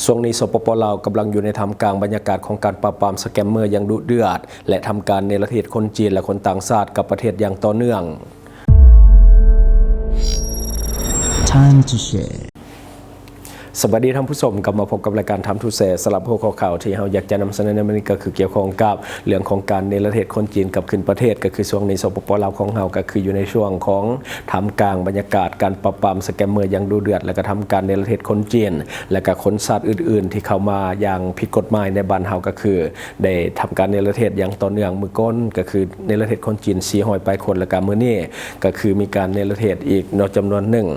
ຊ່ວງນີ້ ສປປ ລາວ ກຳລັງຢູ່ໃນທ່າມກາງບັນຍາກາດຂອງການປາບປາມສະແກມເມີຢ່າງດຸເດືອດ ແລະ ທຳການເນລະເທດຄົນຈີນ ແລະ ຄົນຕ່າງຊາດກັບປະເທດຢ່າງຕໍ່ເນື່ອງ. ສະບາຍດີທ່ານຜູ້ຊົມ, ກັບມາພົບກັບລາຍການ Time to Share ສຳລັບຫົວຂໍ້ຂ່າວທີ່ເຮົາຢາກຈະນຳສະເໜີໃນມື້ນີ້ ກໍຄືກ່ຽວຂ້ອງກັບເລື່ອງຂອງການເນລະເທດຄົນຈີນກັບຄືນປະເທດ. ກໍຄືຊ່ວງນີ້ ສປປ ລາວ ຂອງເຮົາ ກໍຄືຢູ່ໃນຊ່ວງຂອງ ທ່າມກາງບັນຍາກາດການປາບປາມສະແກມເມີຢ່າງດຸເດືອດ ແລະ ກະທຳການເນລະເທດຄົນຈີນ ແລະ ກະຄົນຊາດອື່ນໆທີ່ເຂົ້າມາຢ່າງຜິດກົດໝາຍໃນບ້ານເຮົາ ກະຄືໄດ້ທຳການເນລະເທດຢ່າງຕໍ່ເນື່ອງ. ມື້ກ່ອນກະຄືເນລະເທດຄົນຈີນສີ່ຮ້ອຍປາຍຄົນ ແລະ ກະມື້ນີ້ກະຄືມີການເນລະເທດອີກເນາະ ຈຳນວນໜຶ່ງ.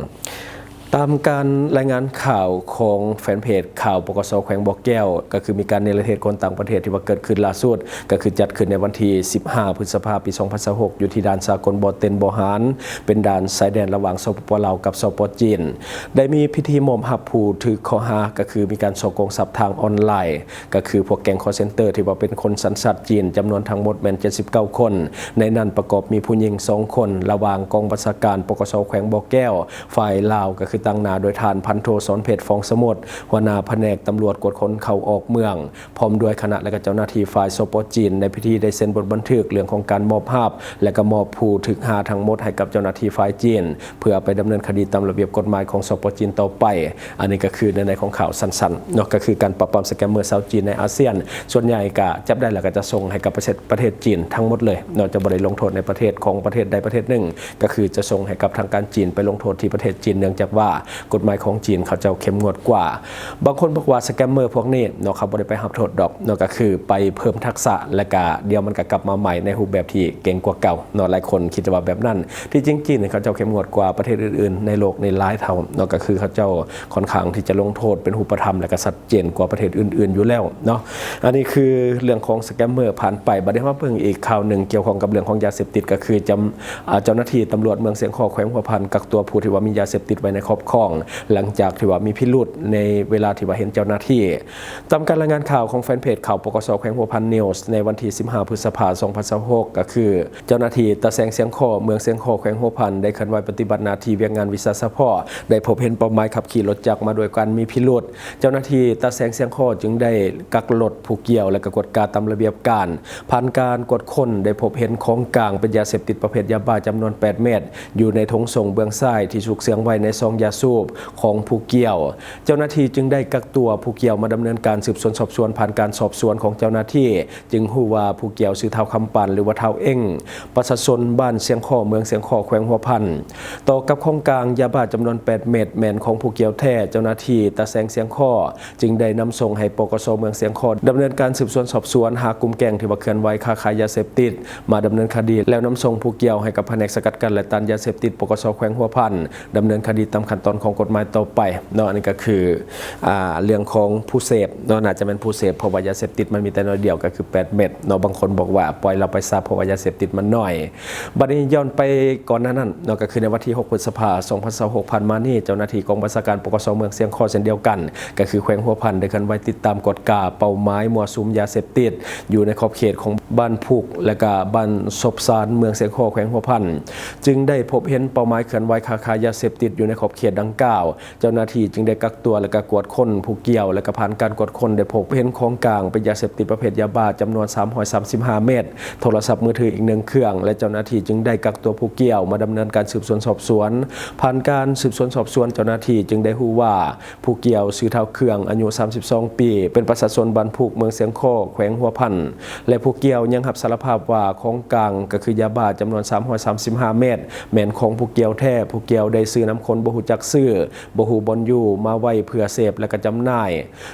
ຕາມການລາຍງານຂ່າວຂອງແຟນເພຈຂ່າວ ປກສ ແຂວງບໍ່ແກ້ວ ກະຄືມີການເນລະເທດຄົນຕ່າງປະເທດທີ່ວ່າເກີດຂຶ້ນລ່າສຸດ ກະຄືຈັດຂຶ້ນໃນວັນທີສິບຫ້າ ພຶດສະພາ ປີສອງພັນຊາວຫົກ ຢູ່ທີ່ດ່ານສາກົນບໍ່ເຕັນບໍ່ຫານ ເປັນດ່ານຊາຍແດນລະຫວ່າງ ສປປ ລາວ ກັບ ສປ ຈີນ ໄດ້ມີພິທີມອບຮັບຜູ້ຖືກຂໍ້ຫາ ກະຄືມີການສໍ້ໂກງຊັບທາງອອນລາຍ ກະຄືພວກແກ້ງຄໍເຊັນເຕີທີ່ວ່າເປັນຄົນສັນຊາດຈີນ ຈຳນວນທັງໝົດແມ່ນເຈັດສິບເກົ້າຄົນ, ໃນນັ້ນປະກອບມີຜູ້ຍິງສອງຄົນ ລະຫວ່າງກອງບັນຊາການ ປກສ ແຂວງບໍ່ແກ້ວ ຝ່າຍລາວ ກະຄືຕາງໜ້າໂດຍທ່ານ ພັນໂທ ສອນເພັດ ຟອງສະໝົດ ຫົວໜ້າພະແນກຕຳຫຼວດກວດຄົນເຂົ້າອອກເມືອງ ພ້ອມດ້ວຍຄະນະ ແລະ ກະເຈົ້າໜ້າທີ່ຝ່າຍ ສປ ຈີນ ໃນພິທີໄດ້ເຊັນບົດບັນທຶກເລື່ອງຂອງການມອບຮັບ ແລະ ກະມອບຜູ້ຖືກຫາທັງໝົດໃຫ້ກັບເຈົ້າໜ້າທີ່ຝ່າຍຈີນ ເພື່ອໄປດຳເນີນຄະດີຕາມລະບຽບກົດໝາຍຂອງ ສປ ຈີນ ຕໍ່ໄປ. ອັນນີ້ກະຄືໃນ ໃນຂອງຂ່າວສັ້ນໆເນາະ ກະຄືການປາບປາມສະແກມເມີຊາວຈີນໃນອາຊຽນ ສ່ວນໃຫຍ່ກະຈັບໄດ້ແລ້ວກະຈະສົ່ງໃຫ້ກັບປະເທດ ປະເທດຈີນທັງໝົດເລີຍເນາະ ຈະບໍ່ໄດ້ລົງໂທດໃນປະເທດຂອງປະເທດໃດປະເທດໜຶ່ງ ກະຄືຈະສົ່ງໃຫ້ກັບທາງການຈີນໄປລົງໂທດທີ່ປະເທດຈີນ ເນື່ອງຈາກວ່າກົດໝາຍຂອງຈີນເຂົາເຈົ້າເຂັ້ມງວດກວ່າ. ບາງຄົນບອກວ່າສະແກມເມີພວກນີ້ເນາະ ເຂົາບໍ່ໄດ້ໄປຮັບໂທດດອກເນາະ ກະຄືໄປເພີ່ມທັກສະ ແລະ ກະດຽວມັນກະກັບມາໃໝ່ໃນຮູບແບບທີ່ເກັ່ງກວ່າເກົ່າເນາະ ຫຼາຍຄົນຄິດວ່າແບບນັ້ນ. ທີ່ຈິງຈີນເຂົາເຈົ້າເຂັ້ມງວດກວ່າປະເທດອື່ນໆໃນໂລກນີ້ຫຼາຍເທົ່າເນາະ ກະຄືເຂົາເຈົ້າ ຂ້ອນຂ້າງທີ່ຈະລົງໂທດເປັນຮູບປະທຳ ແລະ ກະຊັດເຈນກວ່າປະເທດອື່ນໆຢູ່ແລ້ວເນາະ. ອັນນີ້ຄືເລື່ອງຂອງສະແກມເມີຜ່ານໄປ. ບັດນີ້ເຮົາມາເບິ່ງອີກຂ່າວໜຶ່ງກ່ຽວຂ້ອງກັບເລື່ອງຂອງຢາເສບຕິດ ກະຄືຈຳ ອາ ເຈົ້າໜ້າທີ່ຕຳຫຼວດເມືອງຊຽງຄໍ້ ແຂວງຫົວພັນ ກັກຕົວຜູ້ທີ່ວ່າມີຢາເສບຕິດໄວ້ໃນຄອບຄອງ ຫຼັງຈາກທີ່ວ່າມີພິລຸດໃນເວລາທີ່ວ່າເຫັນເຈົ້າໜ້າທີ່. ຕາມການລາຍງານຂ່າວຂອງແຟນເພຈຂ່າວ ປກສ ແຂວງຫົວພັນ News ໃນວັນທີສິບຫ້າ ພຶດສະພາ ສອງພັນຊາວຫົກ ກະຄື ເຈົ້າໜ້າທີ່ຕາແສງຊຽງຄໍ້ ເມືອງຊຽງຄໍ້ ແຂວງຫົວພັນ ໄດ້ເຄື່ອນໄຫວປະຕິບັດໜ້າທີ່ວຽກງານວິຊາສະເພາະ ໄດ້ພົບເຫັນເປົ້າໝາຍຂັບຂີ່ລົດຈັກມາດ້ວຍການມີພິລຸດ. ເຈົ້າໜ້າທີ່ຕາແສງຊຽງຄໍ້ຈຶ່ງໄດ້ກັກລົດຜູ້ກ່ຽວ ແລະ ກະກວດກາຕາມລະບຽບການ. ຜ່ານການກວດຄົ້ນໄດ້ພົບເຫັນຂອງກາງເປັນຢາເສບຕິດປະເພດຢາບ້າຈຳນວນແປດເມັດ ຢູ່ໃນຖົງສົ້ງເບື້ອງຊ້າຍທີ່ຊຸກເຊື່ອງໄວ້ໃນຊອງຢາສູບຂອງຜູ້ກ່ຽວ. ເຈົ້າໜ້າທີ່ຈຶ່ງໄດ້ກັກຕົວຜູ້ກ່ຽວມາດຳເນີນການສືບສວນສອບສວນ. ຜ່ານການສອບສວນຂອງເຈົ້າໜ້າທີ່ ຈຶ່ງຮູ້ວ່າຜູ້ກ່ຽວຊື່ທ້າວຄຳປັນ ຫຼືວ່າທ້າວເອັ້ງ ປະຊາຊົນບ້ານຊຽງຄໍ້ ເມືອງຊຽງຄໍ້ ແຂວງຫົວພັນ. ຕໍ່ກັບຂອງກາງຢາບ້າຈຳນວນແປດເມັດ ແມ່ນຂອງຜູ້ກ່ຽວແທ້, ເຈົ້າໜ້າທີ່ຕາແສງຊຽງຄໍ້ຈຶ່ງໄດ້ນຳສົ່ງໃຫ້ ປກສ ເມືອງຊຽງຄໍ້ ດຳເນີນການສືບສວນສອບສວນ ຫາກຸ່ມແກ້ງທີ່ວ່າເຄື່ອນໄຫວຄ້າຂາຍຢາເສບຕິດມາດຳເນີນຄະດີ ແລ້ວນຳສົ່ງຜູ້ກ່ຽວໃຫ້ກັບພະແນກສະກັດກັ້ນ ແລະ ຕ້ານຢາເສບຕິດ ປກສ ແຂວງຫົວພັນ ດຳເນີນຄະດີຕາມຂັ້ນຕອນຂອງກົດໝາຍຕໍ່ໄປເນາະ. ອັນນີ້ກະຄື ອ່າ ເລື່ອງຂອງຜູ້ເສບເນາະ ໜ້າຈະແມ່ນຜູ້ເສບ ເພາະວ່າຢາເສບຕິດມັນມີແຕ່ໜ້ອຍດຽວ ກະຄືແປດເມັດເນາະ. ບາງຄົນບອກວ່າປ່ອຍລາວໄປຊະ ເພາະວ່າຢາເສບຕິດມັນໜ້ອຍ. ບັດນີ້ຍ້ອນໄປກ່ອນໜ້ານັ້ນເນາະ ກະຄືໃນວັນທີຫົກ ພຶດສະພາ ສອງພັນຊາວຫົກ ຜ່ານມານີ້ ເຈົ້າໜ້າທີ່ກອງບັນຊາການ ປກສ ເມືອງຊຽງຄໍ້ ເຊັ່ນດຽວກັນ ກະຄືແຂວງຫົວພັນ ໄດ້ເຄື່ອນໄຫວຕິດຕາມກວດກາເປົ້າໝາຍມົ້ວສຸມຢາເສບຕິດ ຢູ່ໃນຂອບເຂດຂອງບ້ານພຸກ ແລະ ກະບ້ານສົບຊານ ເມືອງຊຽງຄໍ້ ແຂວງຫົວພັນ ຈຶ່ງໄດ້ພົບເຫັນເປົ້າໝາຍເຄື່ອນໄຫວຄ້າຂາຍຢາເສບຕິດຢູ່ໃນຂອບເຂດດັ່ງກ່າວ. ເຈົ້າໜ້າທີ່ຈຶ່ງໄດ້ກັກຕົວ ແລະ ກະກວດຄົ້ນຜູ້ກ່ຽວ ແລະ ກະຜ່ານການກວດຄົ້ນໄດ້ພົບເຫັນຂອງກາງເປັນຢາເສບຕິດປະເພດຢາບ້າຈຳນວນສາມຮ້ອຍສາມສິບຫ້າເມັດ, ໂທລະສັບມືຖືອີກໜຶ່ງເຄື່ອງ ແລະ ເຈົ້າໜ້າທີ່ຈຶ່ງໄດ້ກັກຕົວຜູ້ກ່ຽວມາດຳເນີນການສືບສວນສອບສວນ. ຜ່ານການສືບສວນສອບສວນ ເຈົ້າໜ້າທີ່ຈຶ່ງໄດ້ຮູ້ວ່າ ຜູ້ກ່ຽວຊື່ທ້າວເຄືອງ ອາຍຸສາມສິບສອງປີ ເປັນປະຊາຊົນບ້ານພຸກ ເມືອງຊຽງຄໍ້ ແຂວງຫົວພັນ ແລະ ຜູ້ກ່ຽວຍັງຮັບສາລະພາບວ່າຂອງກາງກະຄືຢາບ້າຈຳນວນສາມຮ້ອຍສາມສິບຫ້າເມັດ ແມ່ນຂອງຜູ້ກ່ຽວແທ້. ຜູ້ກ່ຽວໄດ້ຊື້ນຳຄົນບໍ່ຮູ້ຈັກຊື່ ບໍ່ຮູ້ບ່ອນຢູ່ ມາໄວ້ເພື່ອເສບ ແລະ ກະຈຳໜ່າຍ.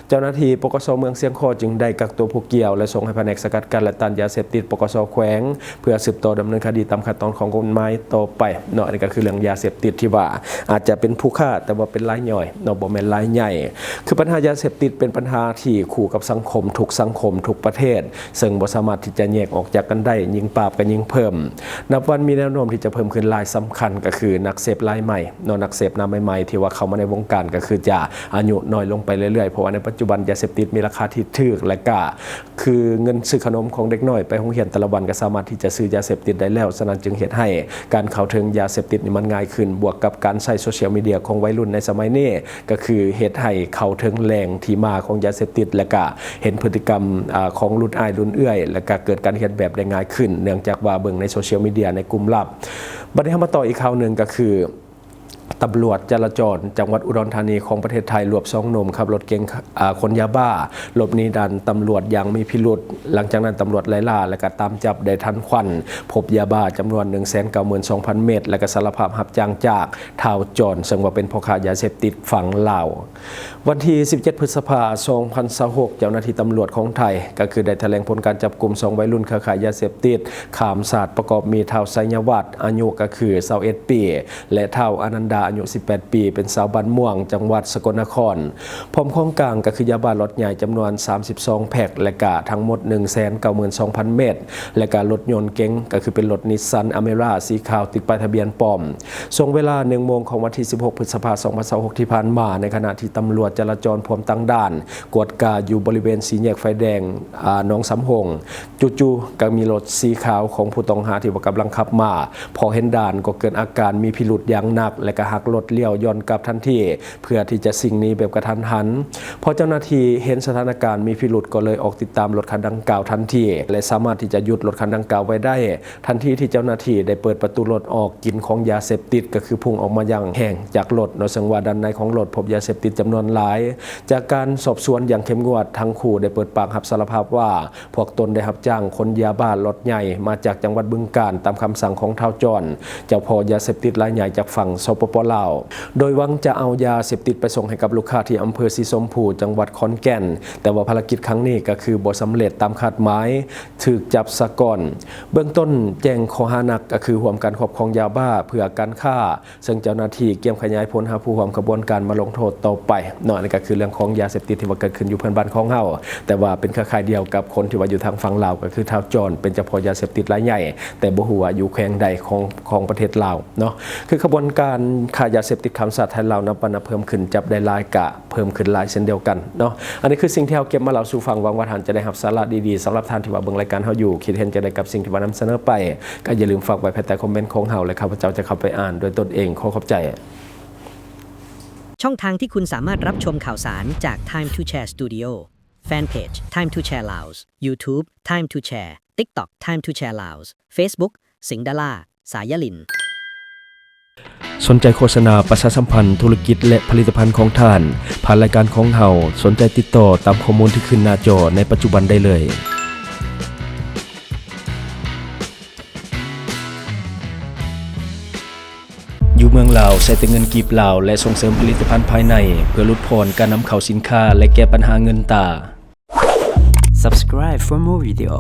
ເຈົ້າໜ້າທີ່ ປກສ ເມືອງຊຽງຄໍ້ ຈຶ່ງໄດ້ກັກຕົວຜູ້ກ່ຽວ ແລະ ສົ່ງໃຫ້ພະແນກສະກັດກັ້ນ ແລະ ຕ້ານຢາເສບຕິດ ປກສ ແຂວງ ເພື່ອສືບຕໍ່ດຳເນີນຄະດີຕາມຂັ້ນຕອນຂອງກົດໝາຍຕໍ່ໄປເນາະ. ອັນນີ້ກະຄືເລື່ອງຢາເສບຕິດທີ່ວ່າອາດຈະເປັນຜູ້ຄ້າ ແຕ່ວ່າເປັນລາຍຍ່ອຍເນາະ ບໍ່ແມ່ນລາຍໃຫຍ່. ຄືບັນຫາຢາເສບຕິດເປັນບັນຫາທີ່ຄູ່ກັບສັງຄົມ ທຸກສັງຄົມ ທຸກປະເທດ ເຊິ່ງບໍ່ສາມາດທີ່ຈະແຍກອອກຈາກກັນໄດ້ ຍິ່ງປາບກະຍິ່ງເພີ່ມ. ນັບວັນມີແນວໂນ້ມທີ່ຈະເພີ່ມຂຶ້ນຫຼາຍ. ສຳຄັນກະຄືນັກເສບລາຍໃໝ່ເນາະ ນັກເສບນ ໃໝ່ໆ ທີ່ວ່າເຂົ້າມາໃນວົງການ ກໍຄືຈະອາຍຸນ້ອຍລົງໄປເລື້ອຍໆ ເພາະວ່າໃນປັດຈຸບັນຢາເສບຕິດມີລາຄາທີ່ຖືກ ແລະກະຄືເງິນຊື້ຂະໜົມຂອງເດັກນ້ອຍໄປໂຮງຮຽນແຕ່ລະວັນກໍສາມາດທີ່ຈະຊື້ຢາເສບຕິດໄດ້ແລ້ວ. ສະນັ້ນຈຶ່ງເຮັດໃຫ້ການເຂົ້າເຖິງຢາເສບຕິດນີ້ມັນງ່າຍຂຶ້ນ ບວກກັບການໃຊ້ໂຊຊຽວມີເດຍຂອງໄວລຸ້ນໃນສະໄໝນີ້ ກໍຄືເຮັດໃຫ້ເຂົ້າເຖິງແຫຼ່ງທີ່ມາຂອງຢາເສບຕິດ ແລະກະເຫັນພຶດຕິກຳ ອາ ຂອງລຸ້ນອ້າຍລຸ້ນເອື້ອຍ ແລະກະເກີດການຮຽນແບບໄດ້ງ່າຍຂຶ້ນ ເນື່ອງຈາກວ່າເບິ່ງໃນໂຊຊຽວມີເດຍໃນກຸ່ມລັບ. ບັດນີ້ເຮົາມາຕໍ່ອີກຂ່າວໜຶ່ງ ກໍຄື ຕຳຫຼວດຈະລາຈອນຈັງຫວັດອຸດອນທານີຂອງປະເທດໄທ ລວບສອງໜຸ່ມຂັບລົດເກັງ ອາ ຂົນຢາບ້າຫຼົບໜີດ່ານຕຳຫຼວດຢ່າງມີພິລຸດ. ຫຼັງຈາກນັ້ນຕຳຫຼວດໄລ່ລ່າ ແລະກະຕາມຈັບໄດ້ທັນຄວັນ, ພົບຢາບ້າຈຳນວນໜຶ່ງແສນເກົ້າໝື່ນສອງພັນເມັດ ແລະກະສາລະພາບຮັບຈ້າງຈາກທ້າວຈອນ ເຊິ່ງວ່າເປັນພໍ່ຄ້າຢາເສບຕິດຝັ່ງລາວ. ວັນທີສິບເຈັດ ພຶດສະພາ ສອງພັນຊາວຫົກ ເຈົ້າໜ້າທີ່ຕຳຫຼວດຂອງໄທ ກໍຄືໄດ້ຖະແຫຼງຜົນການຈັບກຸມສອງໄວລຸ້ນເຄືອຄ້າຢາເສບຕິດຂ້າມຊາດ ປະກອບມີທ້າວໄຊຍະວັດ ອາຍຸກໍຄືຊາວເອັດປີ ແລະ ທ້າວອານັນດາ ອາຍຸສິບແປດປີ ເປັນຊາວບ້ານມ່ວງ ຈັງຫວັດສະກົນນະຄອນ ພ້ອມຂອງກາງກໍຄືຢາບ້າລັອດໃຫຍ່ຈຳນວນສາມສິບສອງແພັກ ແລະກະທັງໝົດໜຶ່ງແສນເກົ້າໝື່ນສອງພັນເມັດ ແລະກະລົດຍົນເກັງ ກໍຄືເປັນລົດນິສສັນອາເມຣາສີຂາວຕິດປ້າຍທະບຽນປອມ. ຊ່ວງເວລາໜຶ່ງໂມງຂອງວັນທີສິບຫົກ ພຶດສະພາ ສອງພັນຊາວຫົກ ທີ່ຜ່ານມາ ໃນຂະນະທີ່ຕຳຫຼວດຈະລາຈອນພວມຕັ້ງດ່ານກວດກາຢູ່ບໍລິເວນສີ່ແຍກໄຟແດງ ອາ ໜອງສຳໂຮງ ຈູ່ໆ ກໍມີລົດສີຂາວຂອງຜູ້ຕ້ອງຫາທີ່ວ່າກຳລັງຂັບມາ ພໍເຫັນດ່ານກໍເກີດອາການມີພິລຸດຢ່າງໜັກ ແລະກະຫັກລົດລ້ຽວຍ້ອນກັບທັນທີ ເພື່ອທີ່ຈະຊິ່ງໜີແບບກະທັນຫັນ. ພໍເຈົ້າໜ້າທີ່ເຫັນສະຖານະການມີພິລຸດ ກໍເລີຍອອກຕິດຕາມລົດຄັນດັ່ງກ່າວທັນທີ ແລະສາມາດທີ່ຈະຢຸດລົດຄັນດັ່ງກ່າວໄວ້ໄດ້ ທັນທີທີ່ເຈົ້າໜ້າທີ່ໄດ້ເປີດປະຕູລົດອອກ ກິ່ນຂອງຢາເສບຕິດກໍຄືພຸ່ງອອກມາຢ່າງແຮງຈາກລົດເນາະ ເຊິ່ງວ່າດ້ານໃນຂອງລົດພົບຢາເສບຕິດຈຳນວນຫຼາຍ. ຈາກການສອບສວນຢ່າງເຂັ້ມງວດ ທັງຄູ່ໄດ້ເປີດປາກຮັບສາລະພາບວ່າ ພວກຕົນໄດ້ຮັບຈ້າງຂົນຢາບ້າລັອດໃຫຍ່ມາຈາກຈັງຫວັດບຶງການ ຕາມຄຳສັ່ງຂອງທ້າວຈອນ ເຈົ້າພໍ່ຢາເສບຕິດລາຍໃຫຍ່ຈາກຝັ່ງ ສປປ ລາວ ໂດຍຫວັງຈະເອົາຢາເສບຕິດໄປສົ່ງໃຫ້ກັບລູກຄ້າທີ່ອຳເພີສີຊົມພູ ຈັງຫວັດຂອນແກ່ນ ແຕ່ວ່າພາລະກິດຄັ້ງນີ້ກໍຄືບໍ່ສຳເລັດຕາມຄາດໝາຍ ຖືກຈັບຊະກ່ອນ. ເບື້ອງຕົ້ນແຈ້ງຂໍ້ຫາໜັກກໍຄືຮ່ວມກັນຄອບຄອງຢາບ້າເພື່ອການຄ້າ ເຊິ່ງເຈົ້າໜ້າທີ່ກຽມຂະຫຍາຍຜົນຫາຜູ້ຮ່ວມຂະບວນການມາລົງໂທດຕໍ່ໄປເນາະ. ອັນນີ້ກໍຄືເລື່ອງຂອງຢາເສບຕິດທີ່ວ່າເກີດຂຶ້ນຢູ່ເພື່ອນບ້ານຂອງເຮົາ ແຕ່ວ່າເປັນເຄືອຂ່າຍດຽວກັບຄົນທີ່ວ່າຢູ່ທາງຝັ່ງລາວ ກໍຄືທ້າວຈອນ ເປັນເຈົ້າພໍ່ຢາເສບຕິດລາຍໃຫຍ່ ແຕ່ບໍ່ຮູ້ວ່າຢູ່ແຂວງໃດຂອງ ຂອງປະເທດລາວເນາະ. ຄືຂະບວນການຄ້າຢາເສບຕິດຂ້າມຊາດໄທລາວ ນັບວັນນັບເພີ່ມຂຶ້ນ ຈັບໄດ້ຫຼາຍກະ ເພີ່ມຂຶ້ນຫຼາຍເຊັ່ນດຽວກັນເນາະ. ອັນນີ້ຄືສິ່ງທີ່ເຮົາເກັບມາເລົ່າສູ່ຟັງ ຫວັງວ່າທ່ານຈະໄດ້ຮັບສາລະດີໆ. ສຳລັບທ່ານທີ່ວ່າເບິ່ງລາຍການເຮົາຢູ່ ຄິດເຫັນຈັ່ງໃດກັບສິ່ງທີ່ວ່ານຳສະເໜີໄປ ກໍຢ່າລືມຝາກໄວ້ພາຍໃຕ້ຄອມເມັນຂອງເຮົາ ແລະ ຂ້າພະເຈົ້າຈະເຂົ້າໄປອ່ານດ້ວຍຕົນເອງ. ຂໍຂອບໃຈ. ช่องทางที่คุณสามารถรับชมข่าวสารจาก Time to Share Studio Fanpage Time to Share Laos YouTube Time to Share TikTok Time to Share Laos Facebook สิงห์ดารา สายลิน ສົນໃຈໂຄສະນາປະຊາສຳພັນທຸລະກິດ ແລະ ຜະລິດຕະພັນຂອງທ່ານ ຜ່ານລາຍການຂອງເຮົາ, ສົນໃຈຕິດຕໍ່ຕາມຂໍ້ມູນທີ່ຂຶ້ນໜ້າຈໍໃນປັດຈຸບັນໄດ້ເລີຍ. ຢູ່ເມືອງລາວໃຊ້ແຕ່ເງິນກີບລາວ ແລະ ສົ່ງເສີມຜະລິດຕະພັນພາຍໃນ ເພື່ອຫຼຸດຜ່ອນການນຳເຂົ້າສິນຄ້າ ແລະ ແກ້ບັນຫາເງິນຕາ. Subscribe for more video.